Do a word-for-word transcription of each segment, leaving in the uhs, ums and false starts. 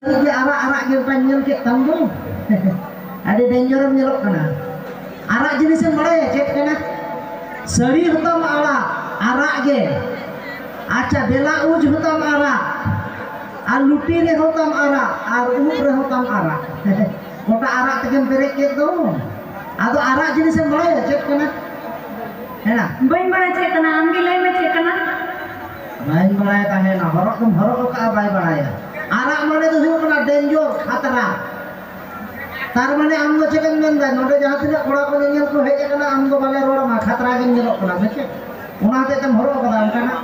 ᱟᱨᱟᱜ ᱟᱨᱟᱜ ᱜᱮ ᱚᱱᱠᱟᱧ ᱧᱮᱞ ᱠᱮᱫ ᱛᱟᱢ ᱫᱚ᱾ ᱟᱹᱰᱤ ᱰᱮᱧᱡᱟᱨᱮᱢ ᱧᱮᱞᱚᱜ ᱠᱟᱱᱟ᱾ ᱟᱨᱟᱜ ᱡᱤᱱᱤᱥᱮᱢ ᱵᱟᱲᱟᱭᱟ ᱪᱮᱫ ᱠᱟᱱᱟ? ᱥᱟᱹᱨᱤ ᱦᱚᱛᱟᱢ ᱟᱨᱟᱜ, ᱟᱨᱟᱜ ᱜᱮ᱾ ᱟᱪᱪᱷᱟ, ᱵᱮᱞᱟ ᱩᱡ ᱦᱚᱛᱟᱢ ᱟᱨᱟᱜ, ᱟᱨ ᱞᱩᱴᱤ ᱨᱮ ᱦᱚᱛᱟᱢ ᱟᱨᱟᱜ, ᱟᱨ ᱩᱵ ᱨᱮ ᱦᱚᱛᱟᱢ ᱟᱨᱟᱜ᱾ ᱜᱚᱴᱟ ᱟᱨᱟᱜ ᱛᱮᱜᱮᱢ ᱯᱮᱨᱮᱡ ᱠᱮᱫ ᱫᱚ᱾ ᱟᱫᱚ ᱟᱨᱟᱜ ᱡᱤᱱᱤᱥᱮᱢ ᱵᱟᱲᱟᱭᱟ ᱪᱮᱫ ᱠᱟᱱᱟ? ᱦᱮᱸ᱾ ᱵᱟᱹᱧ ᱵᱟᱲᱟᱭ ᱪᱮᱫ ᱠᱟᱱᱟ, ᱟᱢᱜᱮ ᱞᱟᱹᱭ ᱢᱮ ᱪᱮᱫ ᱠᱟᱱᱟ? ᱵᱟᱹᱧ ᱵᱟᱲᱟᱭ ᱛᱟᱦᱮᱱᱟ, ᱦᱚᱨᱚᱜ ᱫᱚᱢ ᱦᱚᱨᱚᱜ ᱟᱠᱟᱫᱼᱟ, ᱵᱟᱭ ᱵᱟᱲᱟᱭᱟ᱾ ᱟᱨᱟᱜ ᱢᱟᱱᱮ ᱫᱚ ᱦᱩᱭᱩᱜ ᱠᱟᱱᱟ ᱰᱮᱧᱡᱚᱨ, ᱠᱷᱟᱛᱨᱟ᱾ ᱛᱟᱨ ᱢᱟᱱᱮ ᱟᱢ ᱫᱚ ᱪᱮᱫ ᱮᱢ ᱢᱮᱱᱫᱟ? ᱱᱚᱰᱮ ᱡᱟᱦᱟᱸ ᱛᱤᱱᱟᱹᱜ ᱠᱚᱲᱟ ᱠᱚ ᱧᱮᱧᱮᱞ ᱠᱚ ᱦᱮᱡ ᱟᱠᱟᱱᱟ, ᱟᱢ ᱫᱚ ᱵᱟᱞᱮ ᱨᱚᱲ ᱟᱢᱟ, ᱠᱷᱟᱛᱨᱟ ᱜᱮᱢ ᱧᱮᱞᱚᱜ ᱠᱟᱱᱟ, ᱵᱩᱡᱷᱟᱹᱣ? ᱚᱱᱟ ᱦᱚᱛᱮᱡ ᱛᱮᱢ ᱦᱚᱨᱚᱜ ᱟᱠᱟᱫᱟ ᱚᱱᱠᱟᱱᱟᱜ,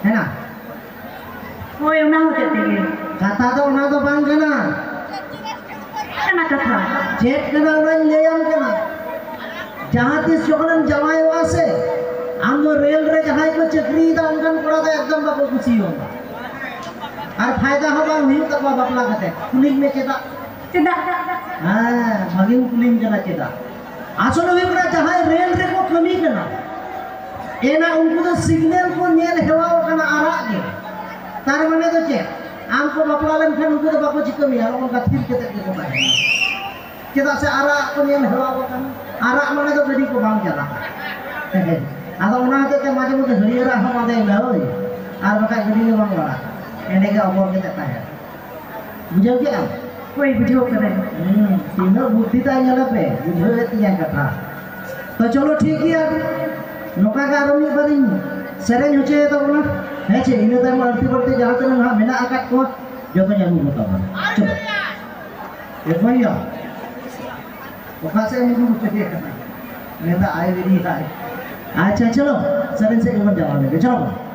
ᱦᱮᱱᱟ? ᱦᱳᱭ, ᱚᱱᱟ ᱦᱚᱛᱮᱡ ᱛᱮᱜᱮ᱾ ᱠᱟᱛᱷᱟ ᱫᱚ ᱚᱱᱟ ᱫᱚ ᱵᱟᱝ ᱠᱟᱱᱟ᱾ ᱠᱟᱱᱟ ᱠᱟᱛᱷᱟ᱾ ᱪᱮᱫ ᱠᱟᱱᱟ ᱚᱱᱟᱧ ᱞᱟᱹᱭᱟᱢ ᱠᱟᱱᱟ᱾ ᱡᱟᱦᱟᱸ ᱛᱤᱥ ᱡᱚᱠᱷᱚᱱᱮᱢ ᱡᱟᱶᱟᱭᱚᱜᱼᱟ ᱥᱮ, ᱟᱢ ᱫᱚ ᱨᱮᱞ ᱨᱮ ᱡᱟᱦᱟᱸᱭ ᱠᱚ ᱪᱟᱹᱠᱨᱤᱭᱮᱫᱟ ᱚᱱᱠᱟᱱ ᱠᱚᱲᱟ ᱫᱚ ᱮᱠᱫᱚᱢ ᱵᱟᱠᱚ ᱠᱩᱥᱤᱭᱟᱢᱟ᱾ ᱟᱨ ᱯᱷᱟᱭᱫᱟ ᱦᱚᱸ ᱵᱟᱝ ᱦᱩᱭᱩᱜ ᱛᱟᱠᱚᱣᱟ ᱵᱟᱯᱞᱟ ᱠᱟᱛᱮ᱾ ᱠᱩᱞᱤᱧ ᱢᱮ ᱪᱮᱫᱟᱜ? ᱪᱮᱫᱟᱜ? ᱦᱮᱸ, ᱵᱷᱟᱜᱤᱢ ᱠᱩᱞᱤᱧ ᱠᱟᱱᱟ ᱪᱮᱫᱟᱜ᱾ ᱟᱥᱚᱞ ᱦᱩᱭᱩᱜ ᱠᱟᱱᱟ ᱡᱟᱦᱟᱸᱭ ᱨᱮᱞ ᱨᱮᱠᱚ ᱠᱟᱹᱢᱤ ᱠᱟᱱᱟ, ᱮᱱᱟ ᱩᱱᱠᱩ ᱫᱚ ᱥᱤᱜᱽᱱᱮᱞ ᱠᱚ ᱧᱮᱞ ᱦᱮᱣᱟ ᱟᱠᱟᱱᱟ ᱟᱨᱟᱜ ᱜᱮ᱾ ᱛᱟᱨ ᱢᱟᱱᱮ ᱫᱚ ᱪᱮᱫ? ᱟᱢ ᱠᱚ ᱵᱟᱯᱞᱟ ᱞᱮᱱᱠᱷᱟᱱ ᱩᱱᱠᱩ ᱫᱚ ᱵᱟᱠᱚ ᱪᱤᱠᱟᱹ ᱢᱮᱭᱟ, ᱱᱚᱜᱼᱚ ᱱᱚᱝᱠᱟ ᱛᱷᱤᱨ ᱠᱟᱛᱮ ᱜᱮᱠᱚ ᱛᱟᱦᱮᱱᱟ᱾ ᱪᱮᱫᱟᱜ ᱥᱮ ᱟᱨᱟᱜ ᱠᱚ ᱧᱮᱞ ᱦᱮᱣᱟ ᱟᱠᱟᱱᱟ᱾ ᱟᱨᱟᱜ ᱢᱟᱱᱮ ᱫᱚ ᱜᱟᱹᱰᱤ ᱠᱚ ᱵᱟᱝ ᱪᱟᱞᱟᱜᱼᱟ᱾ ᱟᱫᱚ ᱚᱱᱟ ᱦᱚᱛᱮᱡ ᱛᱮ ᱢᱟᱡᱷᱮ ᱢᱚᱫᱽᱫᱷᱮ ᱦᱟᱹᱨᱭᱟᱹᱲᱟᱜ ᱦᱚᱸ ᱵᱟᱸᱫᱮᱭ ᱢᱮ, ᱦᱳᱭ, ᱟᱨ ᱵᱟᱠᱷᱟᱡ ᱜᱟᱹᱰᱤ ᱜᱮ ᱵᱟᱝ ᱞᱟᱲᱟᱜᱼᱟ᱾ ᱮᱸᱰᱮ ᱜᱮ ᱚᱵᱚᱨ ᱠᱟᱛᱮ ᱛᱟᱦᱮᱱ᱾ ᱵᱩᱡᱷᱟᱹᱣ ᱠᱮᱜᱼᱟᱢ? ᱦᱳᱭ, ᱵᱩᱡᱷᱟᱹᱣ ᱠᱟᱫᱟᱹᱧ᱾ ᱦᱩᱸ, ᱛᱤᱱᱟᱹᱜ ᱵᱩᱫᱽᱫᱷᱤ ᱛᱟᱭ ᱧᱮᱞᱮ ᱯᱮ, ᱵᱩᱡᱷᱟᱹᱣᱮᱫ ᱛᱤᱧᱟᱹ ᱠᱟᱛᱷᱟ᱾ ᱛᱚ ᱪᱚᱞᱚ ᱴᱷᱤᱠ ᱜᱮᱭᱟ, ᱱᱚᱝᱠᱟ ᱜᱮ ᱟᱨᱚ ᱢᱤᱫ ᱵᱟᱨᱤᱧ ᱥᱮᱨᱮᱧ ᱦᱚᱪᱚᱭᱮ ᱛᱟᱵᱚᱱᱟ᱾ ᱦᱮᱸ ᱪᱮ, ᱤᱱᱟᱹ ᱛᱟᱭᱚᱢ ᱟᱹᱲᱛᱤ ᱵᱟᱹᱲᱛᱤ ᱡᱟᱦᱟᱸ ᱛᱤᱱᱟᱹᱜ ᱱᱟᱦᱟᱜ ᱢᱮᱱᱟᱜ ᱟᱠᱟᱫ ᱠᱚᱣᱟ, ᱡᱚᱛᱚᱧ ᱟᱹᱜᱩ ᱠᱚ ᱛᱟᱵᱚᱱᱟ᱾ ᱪᱚᱞᱚ᱾ ᱮ ᱵᱚᱭᱦᱟ, ᱚᱠᱟ ᱥᱮᱫ ᱮᱢ ᱩᱰᱩᱠ ᱦᱚᱪᱚᱭᱮ ᱠᱟᱱᱟ? ᱢᱮᱱᱫᱟ, "ᱟᱭ ᱵᱤᱨᱤ ᱦᱟᱭ᱾" ᱟᱪᱪᱷᱟ, ᱪᱚᱞᱚ, ᱥᱮᱨᱮᱧ ᱥᱮᱫ ᱜᱮᱵᱚᱱ ᱪᱟᱞᱟᱣ ᱞᱮᱱᱜᱮ᱾ ᱪᱚᱞᱚ᱾